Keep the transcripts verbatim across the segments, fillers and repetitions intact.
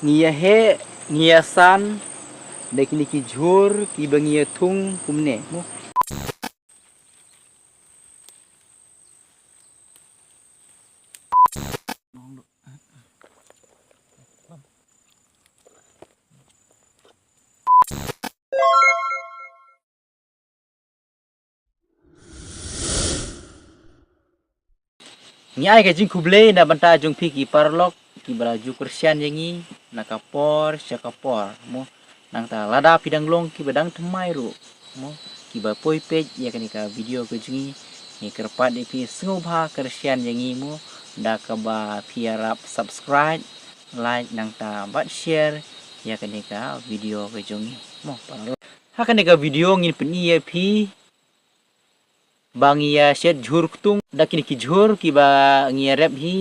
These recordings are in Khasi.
Ngi ïa heh, ngi ïa san da kine ki jhur kiba ngi ïa thung kumne. Ngi ai ka jingkhublei na bynta jong phi ki paralok kiba la ju kyrshan ïa ngi na ka por sha ka por mo. Nangta lada phi dang long kiba dang thymmai ruh mo, kiba poi peit ïa kane ka video ka jong ngi, ngi kyrpad ïa phi sngewbha kyrshan ïa ngi mo, da kaba phi ïarap subscribe, like nangta bad share ïa kane ka video ka jong ngi mo paralok. Ha kane ka video ngin pyni ïa phi ba ngi ïa shet jhur ktung da kine ki jhur kiba ngi ïa rep hi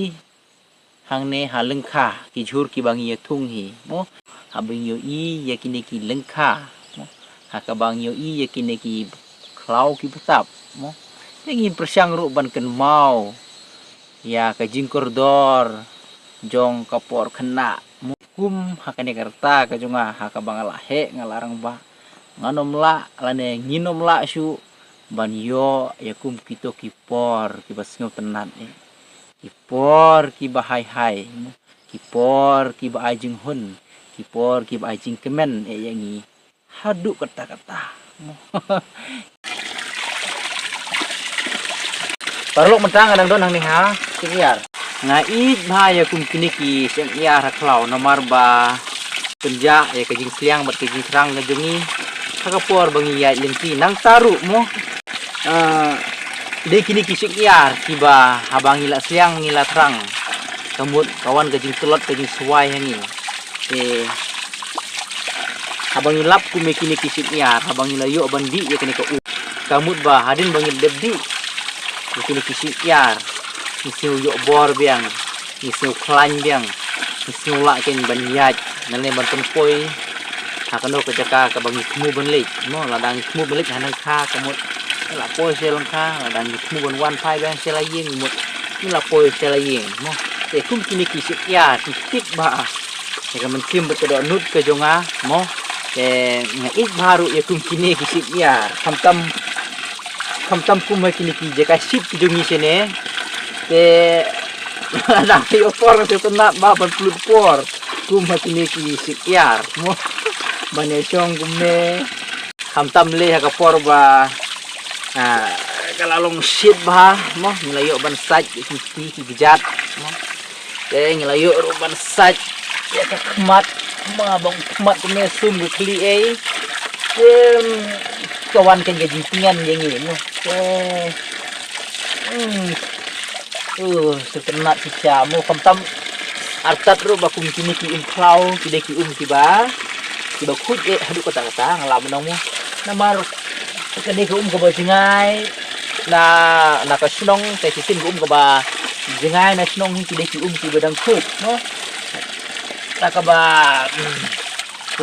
hangne ha lyngkha, ki jhur kiba ngi ïa thung hi mo. Haba ngi ïohi ïa kine ki lyngkha mo, ha kaba ngi ïohi ïa kine ki khlaw ki btap mo, te ngin pyrshang ruh ban kynmaw ïa ka jingkordor jong ka por khynnah mo. Kum ha kane ka rta ka jong nga, ha kaba nga la heh nga la rangbah, ngan ym lah lane ngin ym lah shuh ban ïoh ïa kum kito ki por kiba sngewtynnat eh, ki por kiba hai hai, ki por kiba ai jinghun, ki por kiba ai jingkmen eh ïa ngi haduh katta katta. Paralok, mynta nga dang don hangne ha shyiap ïar. Nga ïeit bha ïa kum kine ki shyiap ïar ha khlaw namar ba pynjah ïa ka jingsliang bad ka jingthrang ka jong ngi ha ka por ba ngi ïaid lynti. Nangta ruh mo, ah, dei kine ki shyiap ïar kiba haba ngi la sliang ngi la thrang, ka mut ka wan ka jingtlot ka jingswai ha ngi. Eh, haba ngi lap kum ïa kine ki shyiap ïar, haba ngi la ïoh ban dih ïa kine ka um, ka mut ba hadien ba ngi dep dih ïa kine ki shyiap ïar, ngi sngew ïoh bor biang, ngi sngew khlaiñ biang, ngi sngew lah kein ban ïaid lane ban pynpoi ha kano ka jaka kaba ngi thmu ban leit mo. Lada ngi thmu ban leit ha lyngkha, ka mut ngi la poi sha lyngkha, lada ngi thmu ban wan phai biang sha la ïing, ka mut ngi la poi sha la ïing mo. Te kum kine ki shyiap ïar ki tip bha ïa ka mynsiem bad ka dohnud ka jong nga mo. Te nga ïeit bha ruh ïa kum kine ki shyiap ïar, khamtam, khamtam kum ha kine ki jaka shit ki jong ngi shane. Te dang ïoh por nga sngewtynnat bha ban pynlut por kum ha kine ki shyiap ïar mo, ban ïa shong kumne. Khamtam lei ha ka por ba, ah, ka la long shit bha mo, ngi la ïoh ban sait ki, ki, ki kjat mo. Te ngi la ïoh ruh ban sait ïa ka khmat, ma bang khmat kumne sum ka khlieh ei. Te, mm, ka wan kein ka jingtngen ïa ngi mo. Te, mm, uh, sngewtynnat shisha mo, khamtam artat ruh ba kum kine ki um khlaw ki dei ki um kiba, kiba khuid eh haduh katta katta, nga lah ban ong mo. Namar kane ka um kaba jngai na, na ka shnong, te shisien ka um kaba jngai na shnong hi ki dei ki um kiba dang khuid mo. Na kaba, hmm,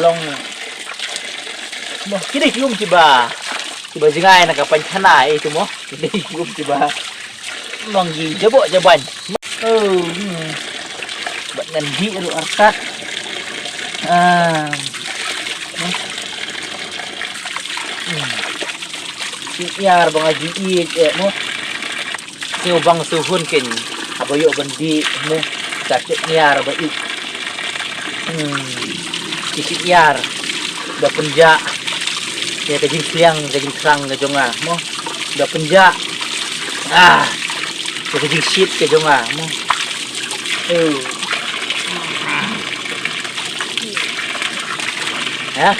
long mo, ki dei ki um kiba, kiba jngai na ka painkhana eh tu mo. Ki dei ki um kiba nang ki jaboh jaban. Oh, hmm. Bad ngan dih ruh artat. Ah. Hmm. Hmm. Shyiap ïar ba nga ju ïeit eh mo. Sngewbang sngewhun kein haba ïoh ban dih mo. Ka shyiap ïar ba ïeit. Hmm. Ki shyiap ïar ba pynjah ïa ka jingsliang ka jingthrang ka jong nga mo. Ba pynjah, ah, ïa ka jingshit ka jong nga mo. Oh. Ha?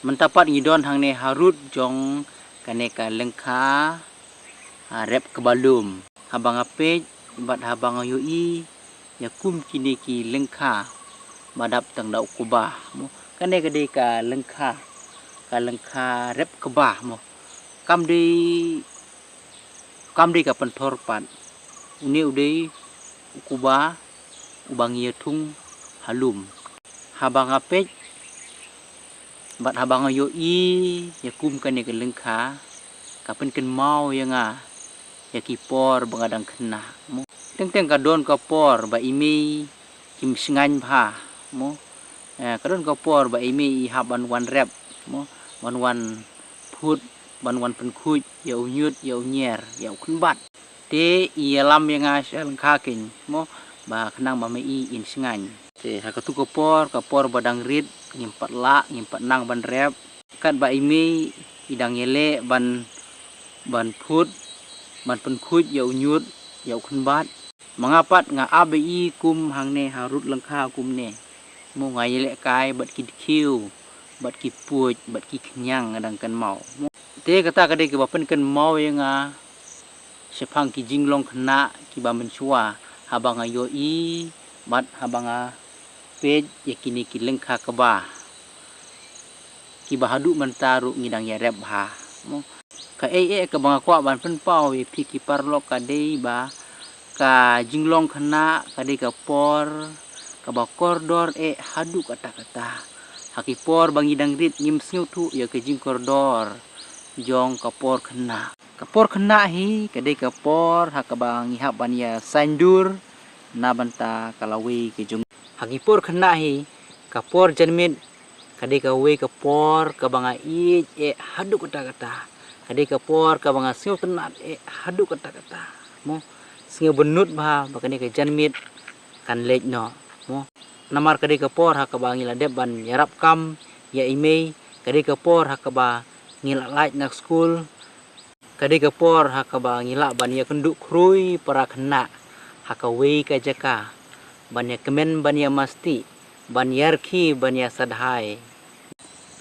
Mynta pat ngi don hangne harud jong kane ka lyngkha, ah, rep kaba lum. Haba nga peit bad haba nga ïohi ïa kum kine ki lyngkha ba dap tang da u kba mo. Kane ka dei ka lyngkha, ka lyngkha rep kba mo. Kam dei, kam dei ka pynthor pat. Une u dei u kuba, uba ngi ïa thung ha lum. Haba nga peit bad haba nga ïohi ïa kum kane ka lyngkha, ka pynkynmaw ïa nga ïa ki por ba nga dang khynnah. Mo, teng teng ka don ka por ba i mei kim shngaiñ bha. Mo, eh, ka don ka por ba i mei i hap ban wan rep, mo, ban wan phut, ban wan pynkhuid ïa u ñiut, ïa u ñier, ïa u khynbat. Te i ïalam ïa nga sha lyngkha keiñ, mo, ba khnang ba ma i in shngaiñ. Te ha katu ka por, ka por ba dang rit, ngim pat lah, ngim pat nang ban rep. Katba i mei i dang ïaleh ban, ban phut, ban pynkhuid ïa u ñiut, ïa u khynbat. Ma nga pat nga ap ïa i kum hangne ha rud lyngkha kumne. Mo, nga ïalehkai bad ki dkhiew, bad ki puid, bad ki khñiang nga dang kynmaw. Mo, te kata ka dei kaba pynkynmaw ïa nga shaphang ki jinglong khynnah kiba mynshuwa, haba nga ïohi bad haba nga peit ïa kine ki lyngkha kba, kiba haduh mynta ruh ngi dang ïarep bha. Mo, kaei eh kaba nga kwah ban pynpaw ïa phi ki paralok ka dei ba ka jinglong khynnah ka dei ka por kaba kordor eh haduh katta katta. Ha ki por ba ngi dang rit ngim sngewthuh ïa ka jingkordor jong ka por khynnah. Ka por khynnah hi ka dei ka por ha kaba ngi hap ban ïa saiñdur na bynta ka lawei ka jong. Ha ki por khynnah hi, ka por janmiet ka dei kawei ka por kaba nga ïeit eh haduh katta katta. Ka dei ka por kaba nga sngewtynnat eh haduh katta katta. Mo, sngewbynnud bha ba kane ka janmiet kan leit noh. Mo, namar ka dei ka por ha kaba ngi la dep ban ïarap kam ïa i mei, ka dei ka por ha kaba ngi la lait na skul, ka dei ka por ha kaba ngi lah ban ïakynduh khrui para khynnah ha kawei ka jaka, ban ïakmen, ban ïamasti, ban ïarkhie, ban ïasadhai.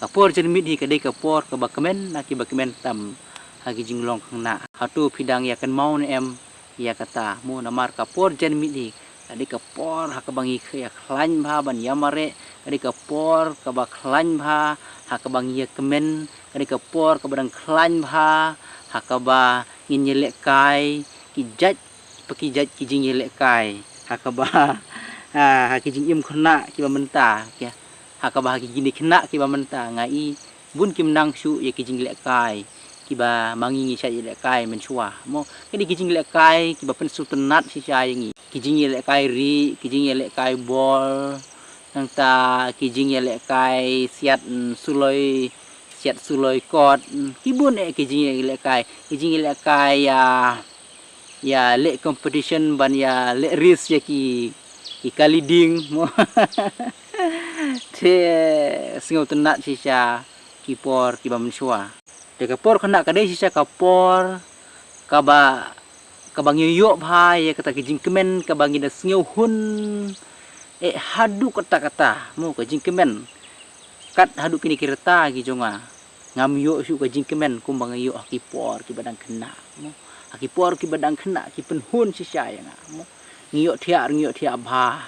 Ka por janmiet hi ka dei ka por kaba kmen na kiba kmen tam ha ki jinglong khynnah. Hato phi dang ïakynmaw ne em ïa kata? Mo, namar ka por janmiet hi ka dei ka por ha kaba ngi ïakhlaiñ bha ban ïamareh, ka dei ka por kaba khlaiñ bha ha kaba ngi ïakmen, ka dei ka por kaba dang khlaiñ bha ha kaba ngin ïalehkai ki jait pa ki jait ki jingïalehkai ha kaba, ha, ha ki jingim khynnah kiba mynta, ki, ha kaba ha ki kine khynnah kiba mynta nga i bun kim nang shuh ïa ki jinglehkai kiba ma ngi ngi shait ïalehkai mynshuwa. Mo, kine ki jinglehkai kiba pynsngewtynnat shisha ïa ngi. Ki jingïalehkai rieh, ki jingïalehkai bol, nangta ki jingïalehkai siat, mm, suloi, siat suloi kot, mm, ki bun eh ki jingïalehkai, ki jingïalehkai ïa, ïaleh competition ban ïaleh race ïa ki, ki kali ding, mo. Te sngewtynnat shisha ki por kiba mynshuwa. Te ka por khynnah ka dei shisha ka por kaba, kaba ngi ïoh bha ïa kata ki jingkmen kaba ngi da sngewhun eh haduh katta katta, mo, ka jingkmen. Kat haduh kine ki rta ki jong nga, ngam ïoh shuh ka jingkmen kumba nga ïoh ha ki por kiba dang khynnah, mo. Ha ki por kiba dang khynnah ki pynhun shisha ïa nga, mo. Ngi ïohthiah, ngi ïohthiah bha.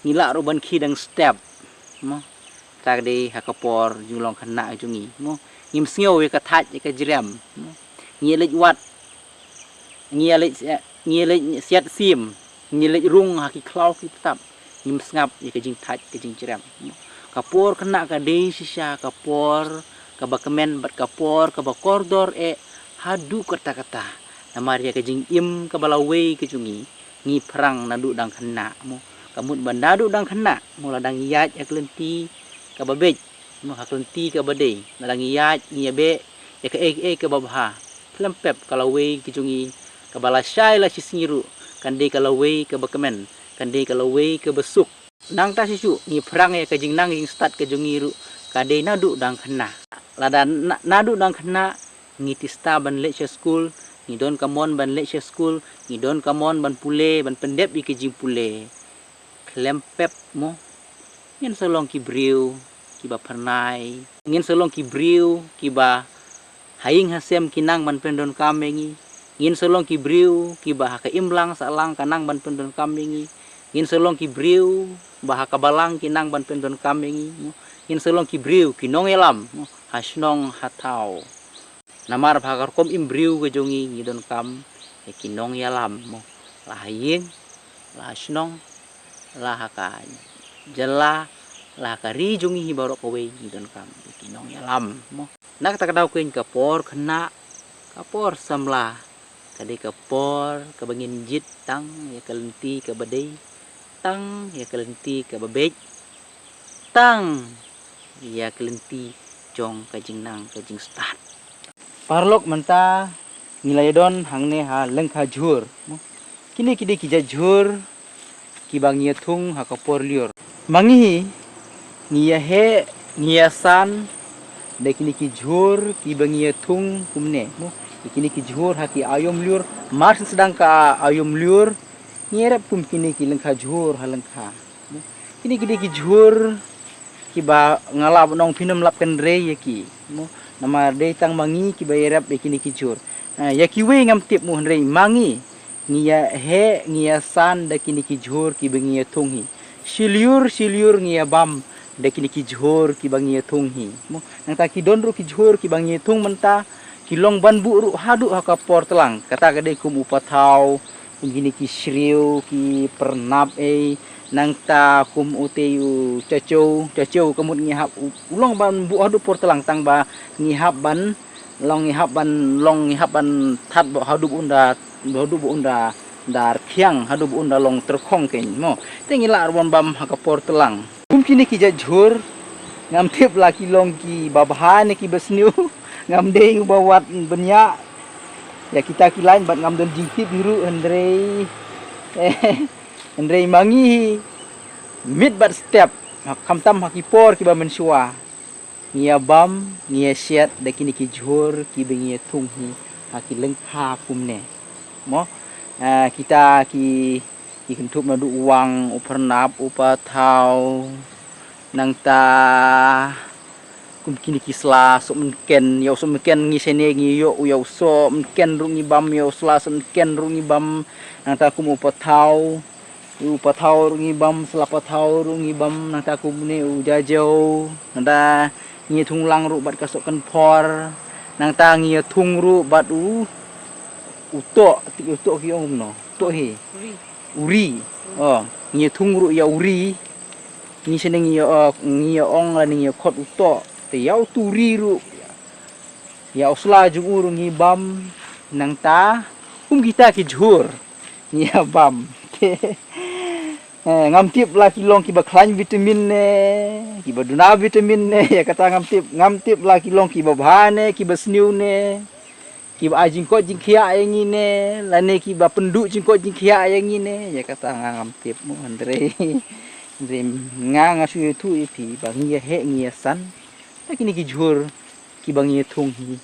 Ngi lah ruh ban khie dang step. Mo, ta ka dei ha ka por jinglong khynnah jong ngi, mo. Ngim sngew ïa ka thait ïa ka jrem, mo. Ngi leit wad, ngi leit, ngi leit siat sim, ngi leit rung ha ki khlaw ki btap. Ngim sngap ïa ka jingthait ka jingjrem, mo. Ka por khynnah ka dei shisha ka por kaba kmen bad ka por kaba kordor eh haduh katta katta. Namar ïa ka jingim kaba lawei ka jong ngi, ngi phrang naduh dang khynnah, mo. Ka mut ba naduh dang khynnah, mo, la dang ïaid ha ka lynti kaba beit, mo, ha ka lynti kaba dei, la dang ïaid, ngi ïabeh ïa kaei kaei kaba bha. Khlem pep ka lawei ka jong ngi kaba lashai lashisngi ruh kan dei ka lawei kaba kmen, kan dei ka lawei kaba suk. Nangta shisha ngi phrang ïa ka jingnang jingstad ka jong ngi ruh ka dei naduh dang khynnah. Lada na-, naduh dang khynnah ngi tista ban leit sha skul, ngi don ka mon ban leit sha skul, ngi don ka mon ban pule, ban pyndep ïa ki jingpule. Khlem pep, mo. Ngin sa long ki briew kiba phyrnai, ngin sa long ki briew kiba ha ïing ha sem ki nang ban pyndonkam ïa ngi. Ngin sa long ki briew kiba ha ka imlang sahlang ka nang ban pyndonkam ïa ngi. Ngin sa long ki briew ba ha ka balang ki nang ban pyndonkam ïa ngi, mo. Ngin sa long ki briew ki nongïalam, mo, ha shnong ha thaw. Namar ba ha ka rukom im briew ka jong ngi, ngi donkam ïa ki nongïalam, mo. La ha ïing, la ha shnong, la ha ka jylla, la ha ka ri jong ngi hi baroh kawei, ngi donkam ïa ki nongïalam, mo. Na kata ka daw keiñ, ka por khynnah, ka por samla, ka dei ka por kaba ngin jied tang ïa ka lynti kaba dei, tang ïa ka lynti kaba beit, tang ïa ka lynti jong ka jingnang ka jingstad. Paralok, mynta ngi la ïadon hangne ha lyngkha jhur. Kine ki dei ki jait jhur kiba ngi ïa thung ha ka por lyiur. Ma ngi hi, ngi ïa heh, ngi ïa san da kine ki jhur kiba ngi ïa thung kumne, mo. Kine ki jhur ha ki aïom lyiur, mar shu sdang ka aïom lyiur, ngi ïa rep kum kine ki lyngkha jhur ha lyngkha. Kine ki dei ki jhur kiba nga lah ban ong phin ym lap kynrei ïa ki, mo. Namar dei tang ma ngi kiba ïa rep ïa kine ki jhur. Ah, ïa kiwei ngam tip, mo, hynrei ma ngi, ngi ïa heh, ngi ïa san da kine ki jhur kiba ngi ïa thung hi. Shi lyiur shi lyiur ngi ïa bam da kine ki jhur kiba ngi ïa thung hi, mo. Nangta ki don ruh ki jhur kiba ngi ïa thung mynta, ki long ban buh ruh haduh ha ka por tlang. Kata ka dei kum u pathaw, kum kine ki shriew, ki pyrnap ei, nangta kum utei u chachew, chachew ka mut ngi hap u, u long ban buh haduh por tlang, tang ba ngi hap ban, long ngi hap ban, long ngi hap ban that ba haduh ba un da, haduh ba un da, da rkhiang, haduh ba un da long tyrkhong keiñ, mo. Te ngi lah ruh ban bam ha ka por tlang. Kum kine ki jait jhur, ngam tip la ki long kiba bha ne kiba sniew. Ngam dei uba wad bniah ïa kita ki line bad ngam don jingtip hi ruh, hynrei, hynrei ma ngi hi, miet bad step, khamtam ha ki por kiba mynshuwa, ngi ïa bam, ngi ïa shet da kine ki jhur kiba ngi ïa thung hi ha ki lyngkha kumne, mo. Ah, kita ki, ki kynthup naduh u wang, u pyrnap, u pathaw, nangta kum kine ki sla, soh mynken, ïa u soh mynken ngi shane ngi ïoh, ïa u soh mynken ruh ngi bam, ïa u sla soh mynken ruh ngi bam, nangta kum u pathaw, u pathaw ruh ngi bam, sla pathaw ruh ngi bam, nangta kumne u jajew, nangta ngi thung lang ruh bad ka soh kynphor, nangta ngi thung ruh bad u, u toh, ti u toh ki ong kumno, toh hi. Uri. Uri. Oh, ngi thung ruh ïa uri. Ngi shane ngi ïa, oh, ngi ïa ong lane ngi ïa khot u toh. Te ïa u turi ruh, ïa u sla jong u ruh ngi bam, nangta kum kita ki jhur ngi ïa bam. Te, eh, ngam tip la ki long kiba khlaiñ vitamin ne, kiba duna vitamin ne, ïa kata ngam tip, ngam tip la ki long kiba bha ne, kiba sniew ne, kiba ai jingkoit jingkhiah ïa ngi ne, lane kiba pynduh jingkoit jingkhiah ïa ngi ne, ïa kata nga ngam tip, mo, hynrei, hynrei nga, nga shu ïathuh ïa phi ba ngi ïa heh, ngi ïa san da kine ki jhur kiba ngi ïa thung hi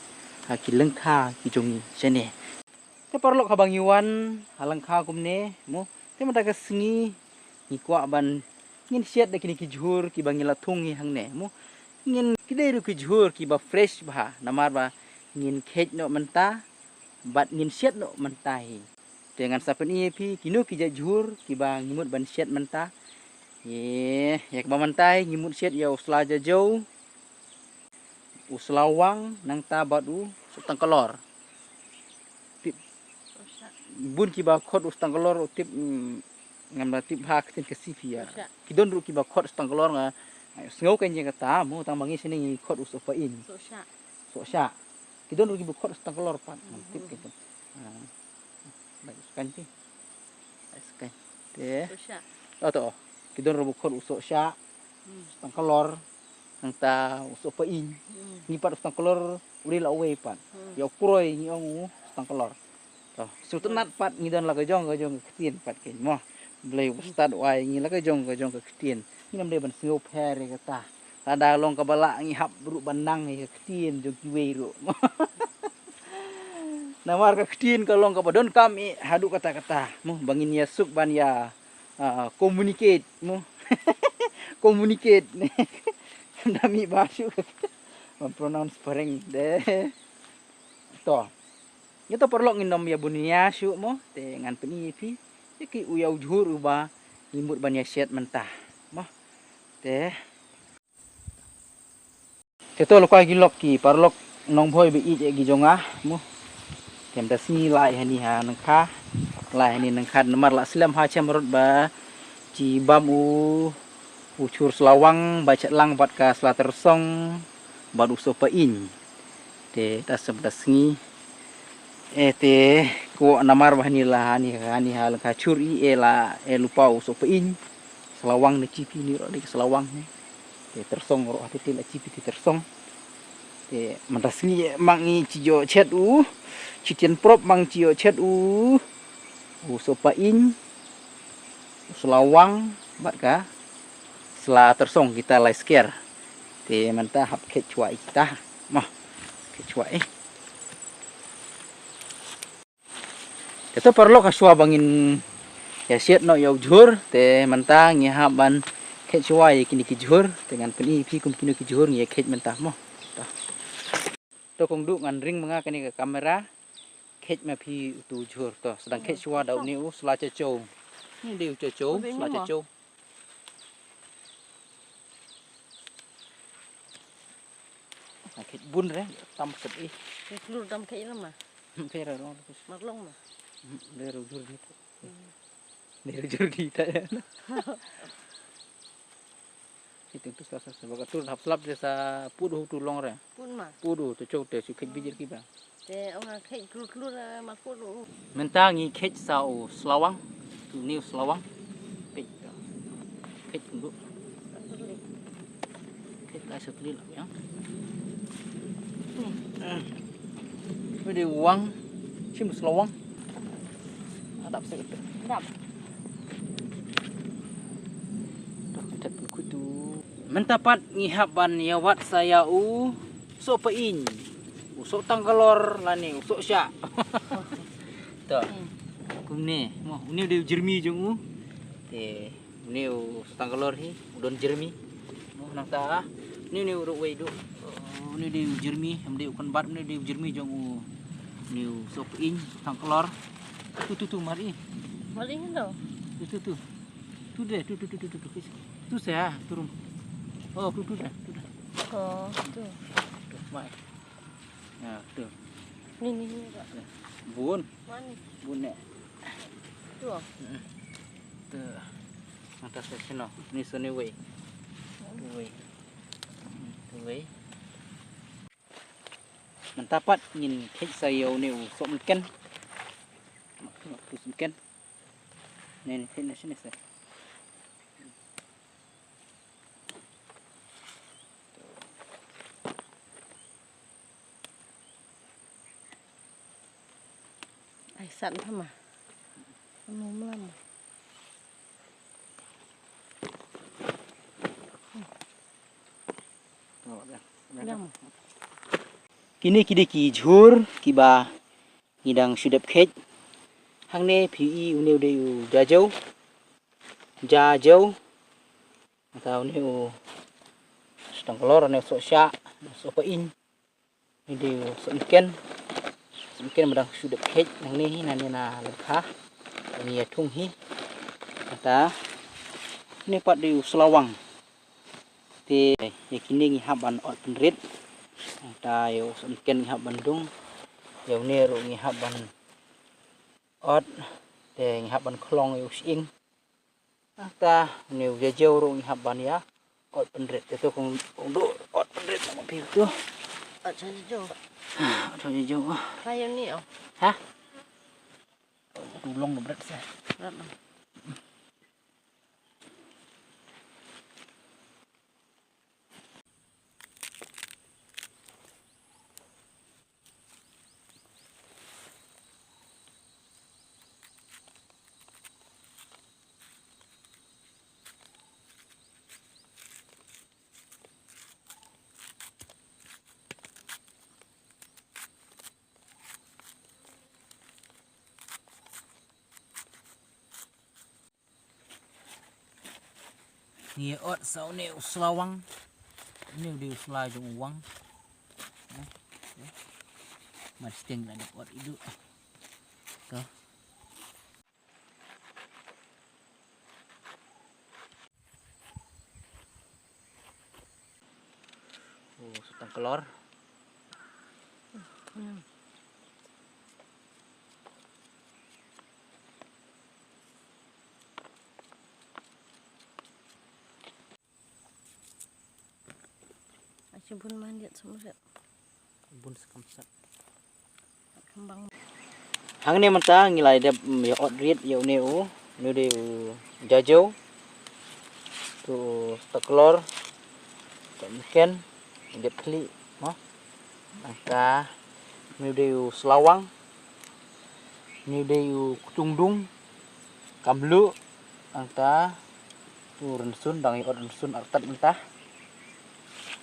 ha ki lyngkha ki jong ngi shane. Te paralok, haba ngi wan ha lyngkha kumne, mo, te mynta ka sngi ngi kwah ban ngin shet da kine ki jhur kiba ngi la thung hi hangne, mo. Ngin, ki dei ruh ki jhur kiba fresh bha, namar ba ngin kheit noh mynta bad ngin shet noh mynta hi. Te ngan sa pyni ïa phi kino ki jait jhur kiba ngi mut ban shet mynta. Ïa, ïa kaba mynta hi ngi mut shet ïa u sla jajew, u sla wang, nangta bad u soh tangklor. Tip, bun kiba khot u soh tangklor, u tip, mm, ngam da tip bha ka ktien Khasi phi ïa. Soh shah. Ki don ruh kiba khot soh tangklor, nga, nga sngew ka ïing kata, mo, tang ba ngi shane ngi khot u soh paiñ. Soh shah. Soh shah. Ki don ruh kiba khot soh tangklor pat, ngam tip ka ktien. Ah. Bai skan ti. Bai skan. Te. Soh shah. Oh, to. Ki don ruh ba khot u soh shah. Hmm. Soh tangklor. Nangta u soh paiñ. Hmm. Ngi pat u soh tangklor u dei la uwei pat. Hmm. Ïa u kroi ngi ong u soh tangklor. To, sngewtynnat pat, ngi don la ka jong ka jong ka ktien pat keiñ, mo. Blei u stad u ai ngi la ka jong ka jong ka ktien. Ngi ngam dei ban sngewpher ïa kata. Lada long kaba lah ngi hap ruh ban nang ïa ka ktien jong kiwei ruh. Namar ka ktien ka long kaba donkam ïa haduh katta katta, mo, ba ngin ïa suk ban ïa, ah, communicate, mo. Communicate. Da mih ba shuh ban pronounce phareng de. To. Ïa to paralok, ngin ym ïa bun ïa shuh, mo, te ngan pyni ïa phi ïa ki, u ïa u jhur uba ngi mut ban ïa shet mynta, mo. Te. Te to, lyngkha ki lok ki paralok, Nongbhoi ba ïeit ïa ki jong nga mo. Te mynta sngi lai hani ha nangkha. Lai hani nangkha namar la slem ha shem rot ba chi bam u u chur slawang ba chet lang bad ka sla tyrsong bad u sopa ing. Te ta sem ta sngi. Eh te ko namar ba hani la hani hani ha lengkha chur i eh la eh lupa u sopa ing. Slawang ne chipi ni ro de slawang ne. Te tyrsong ro ha te la chipi te tyrsong. Te mynta sngi mang i chi jo chet u. Chi tian prop mang chi jo chet u. U sopa ing. Slawang bad ka sla tyrsong kita lai sker. Te mynta hap khet chwa i kita. Mah. Khet chwa i. Te to paralok ha chwa ba ngin ïa shet noh ïa u jhur te mynta ngi hap ban khet chwa ïa kine ki jhur te ngan pyni phi kum kine ki jhur ngi ïa khet mynta mo. To kong du ngan ring ma nga kane ka kamera. Khet ma phi utu jhur to sdang khet chwa da une u sla chacho. Ni de u chacho, sla chacho. Khet bun re tam sep i. Khet lur dam khet lama. Khet ra long. Mak long ma. De ru jhur di. De ru jhur di ta. Hitung tu sa sa sa baka tu hap slap de sa put hu tu long re. Put ma. Put hu tu chau te su khet bijir ki ba. Te ong khet klur klur ma put hu. Mynta ngi khet sa u slawang. Tu ni u slawang. Khet. Khet tu. Khet ka sa tu ni la ya. Ni. Ni de wang. Sim slawang. Adap sa tu. Dap. Mynta pat ngi hap ban ïa wad sa ïa u soh pain, u soh tangkalor lane u soh shah. To. Kumne mo, une u dei u jermi jong u. Te une u soh tangkalor hi u don jermi. Mo nangta une, une u ruh wei duh. Une u dei u jermi, em dei u kan bat, une u dei u jermi jong u. Une u soh pain, soh tangkalor. Tu tu tu mari. Mari hino. Tu tu tu. Tu de, tu tu tu tu tu tu. Tu se ha, tu rum. Oh, tu tu de, tu de. Oh, tu. Tu mai. Ya, tu. Ni ni ni. Bun. Mani. Bun ne. Tu. Tu. Mata se sino. Ni sini wei. Tu wei. Tu wei. Mynta pat ngin kheit sa ïa une u soh mynken. Soh mynken. Ne ne kheit na shine sa. Ai san thama. Anu mlam. Kine ki dei ki jhur kiba ngi dang shu dep kheit. Hangne phi i une u dei u jajew. Jajew. Nangta une u soh tangkalor, une u soh shah, une u soh pain. Une dei u soh mynken. Soh mynken ba dang shu dep kheit nangne hi, nangne na lyngkha. Ngi ïa thung hi. Nangta une pat dei u slawang. Te ïa kine ngi hap ban ot pynrit. Nangta ïa u soh mynken ngi hap ban dung. Ïa une ruh ngi hap ban ot. Te ngi hap ban khlong ïa u shyieng. Nangta une u jajew ruh ngi hap ban ïa ot pynrit. Te to kong, kong duh ot pynrit na ma phi to. Ot jajew. Ot jajew. Kayo ni oh. Ha? Tu long bret sa. Bret long. Ngi ot sa une u slawang. Une u dei u sla jong u wang. Mat sting la dep ot idu. To. Oh, soh tangkalor. Achi bun man diat sumret. Bun skam sat. Kembang. Hangne mynta ngi la dep, mm, ïa ot rit ïa une u, une u dei u jajew. Tu taklor. Tu mken. Dep khlieh, mo. Nangta une u dei u slawang. Une u dei u ktungdung. Kamluh. Nangta tu rynsun, dang ïa ot rynsun artat mynta.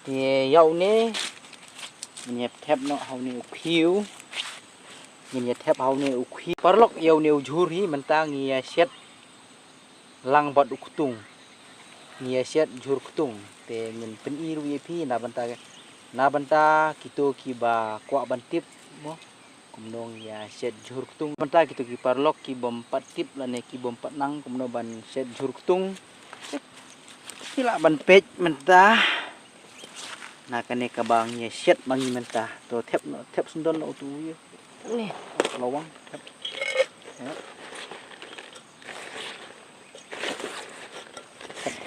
Te ïa une ngin ïa thep noh ha une u khiew. Ngin ïa thep ha une u khiew. Paralok, ïa une u jhur hi mynta ngi ïa shet lang bad u ktung. Ngi ïa shet jhur ktung. Te ngin pyni ruh ïa phi na bynta, na bynta kito kiba kwah ban tip, mo. Kumno ngi ïa shet jhur ktung. Mynta kito ki paralok ki bym pat tip lane ki bym pat nang kumno ban shet jhur ktung, ki lah ban peit mynta na kane kaba ngi ïa shet ma ngi mynta. To thep noh, thep sendon noh utu ïa. Ni. Lawang thep. Ya.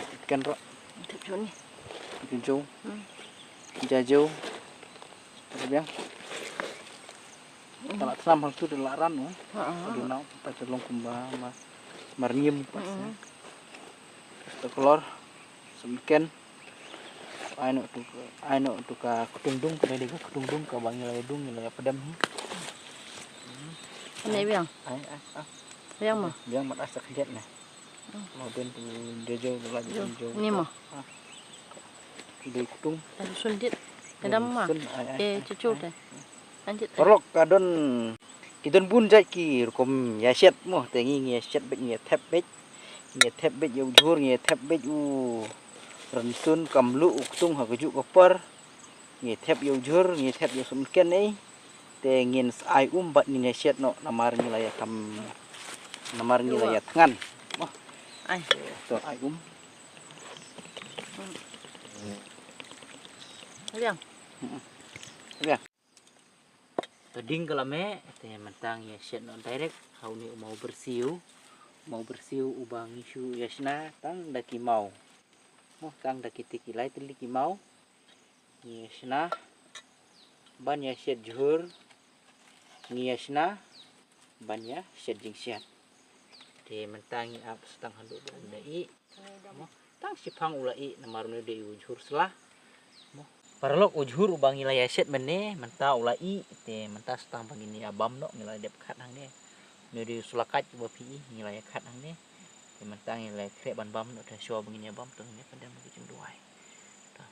Thep ken ro. Thep jhur ni. Thep jhur. Hmm. Jajew. Thep biang. Te la thnam hangtu te la ran, no? Ha, ha. Adu nau, ta te long kumba ma, mar ngim pas, eh. Te kolor, semken. Ai no tu, ai no tu ka ktung dung, ka dei ka ktung dung, kaba ngi la dung, ngi la pdem hi. Ane biang? Ai, ai, ai. Biang mo? Biang mat as ta khliat ne. Mo ben tu jojo la jojo. Ni mo? Ah. Dei ktung. Aduh sundit. Dam ma. Sun, ai, ai, eh, ai, cucu ai. Te. Anjit. Paralok ka don, ki don bun jait ki rukom ïa shet mo, te ngi ngi ïa shet beit, ngi ïa thep beit. Ngi ïa thep beit ïa u jhur, ngi ïa thep beit u rynsun, kamluh, u ktung ha kajuh ka por. Ngi ïa thep ïa u jhur, ngi ïa thep ïa u sumken ei. Te ngin sa ai um bad ngin ïa shet noh namar ngi la ïa kham, namar ngi la ïa thngan. Mo. Ai. To ai um. Biang. Mm-mm. Biang. Te ding ka la meh, te mynta ngi ïa shet noh direct ha une u maw bersiew. Maw bersiew uba ngi shu ïa shna tang da ki maw. Mo, tang da kiti ki lai tylli ki maw. Ngi ïa shna ban ïa shet jhur. Ngi ïa shna ban ïa shet jingshet. Te mynta ngi ap sa tang haduh ba u la ih. Mo, tang shiphang u la ih namar une u dei u jhur sla. Mo. Paralok, u jhur uba ngi la ïa shet mynne mynta u la ih, te mynta sa tang ba ngin ïa bam noh, ngi la dep khat hangne. Une u dei u sla kait uba phi ih, ngi la ïa khat hangne. Te mynta ngi la khreh ban bam noh, te shuwa ba ngin ïa bam to ngin ïa pyndonkam ki jingduwai. Ta.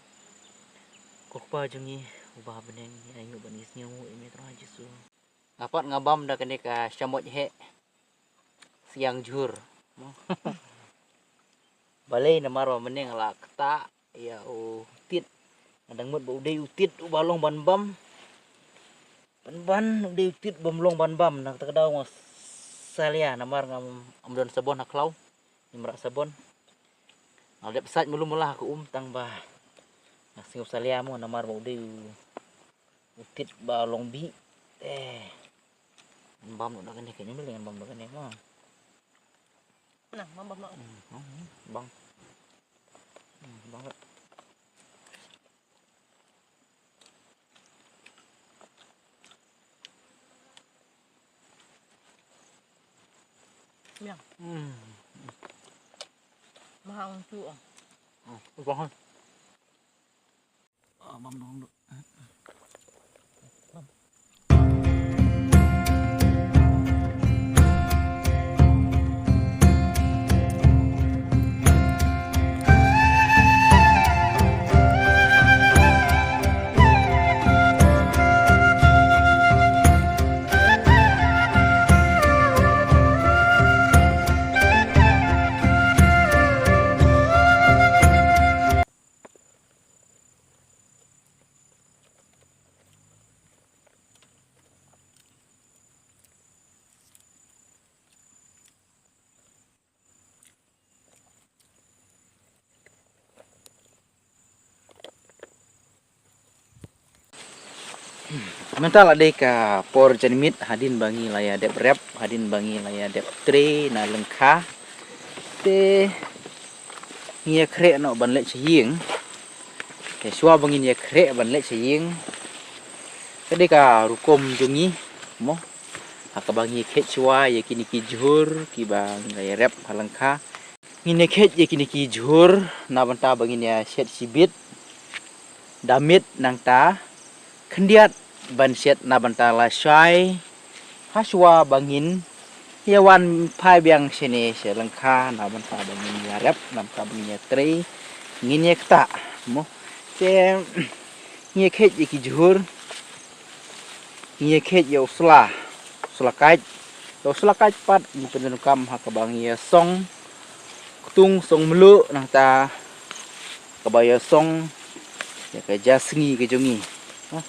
Ko Kpa jong ngi uba ha bneng, ngi ainguh bad ngi sngewnguh ïa me Trai Jisu. Nga pat nga bam da kane ka shamoit heh siang jhur. Balei namar ba mynne nga la ktah ïa u tit. Nga dang mut ba u dei u tit uba long ban bam. Ban ban u dei u tit bym long ban bam, na kata ka daw nga salia namar ngam don sabon ha khlaw. Ngim rah sabon. Nga la dep sait malu mala ha ka um tang ba nga sngew salia mo namar ba u dei u tit ba long bih. Eh. Ngan bam noh da kane, ka nyum lei ngan bam da kane mo. Nang, bam, bam noh. Hmm, hmm, hmm, bang. Hmm, bang lah. Biang. Hmm. Mahang tu ah. Hmm, bang. Ah, bam dong dong. Mynta la dei ka por janmiet hadien ba ngi la ïa dep rep, hadien ba ngi la ïa dep trei na lyngkha. Te ngi ïa khreh noh ban leit sha ïing. Te shuwa ba ngin ïa khreh ban leit sha ïing, ka dei ka rukom jong ngi, mo. Ha kaba ngi ïa khet shuwa ïa kine ki jhur kiba ngi la ïa rep ha lyngkha. Ngin ïa khet ïa kine ki jhur na bynta ba ngin ïa shet shibit da miet, nangta khyndiat ban shet na bynta lashai, ha shuwa ba ngin ïa wan phai biang shane sha lyngkha na bynta ba ngin ïa rep, na bynta ba ngin ïa trei, ngin ïa ktah, mo. Te ngi ïa khet ïa ki jhur, ngi ïa khet ïa u sla, u sla kait. Ïa u sla kait pat ngi pyndonkam ha kaba ngi ïa song ktung, song mluh, nangta kaba ïa song ïa ka ja sngi ka jong ngi. Ha,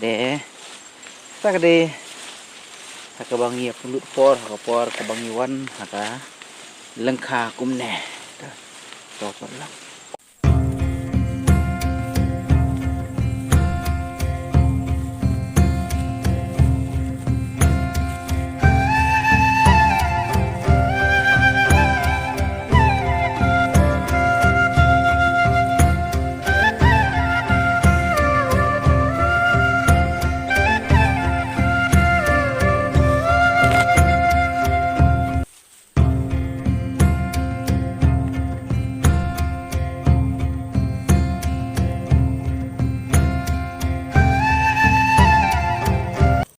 dei. Sa ka dei ha kaba ngi ïa pynlut por, ha ka por kaba ngi wan ha ka lyngkha kumne. To, to, to, lang.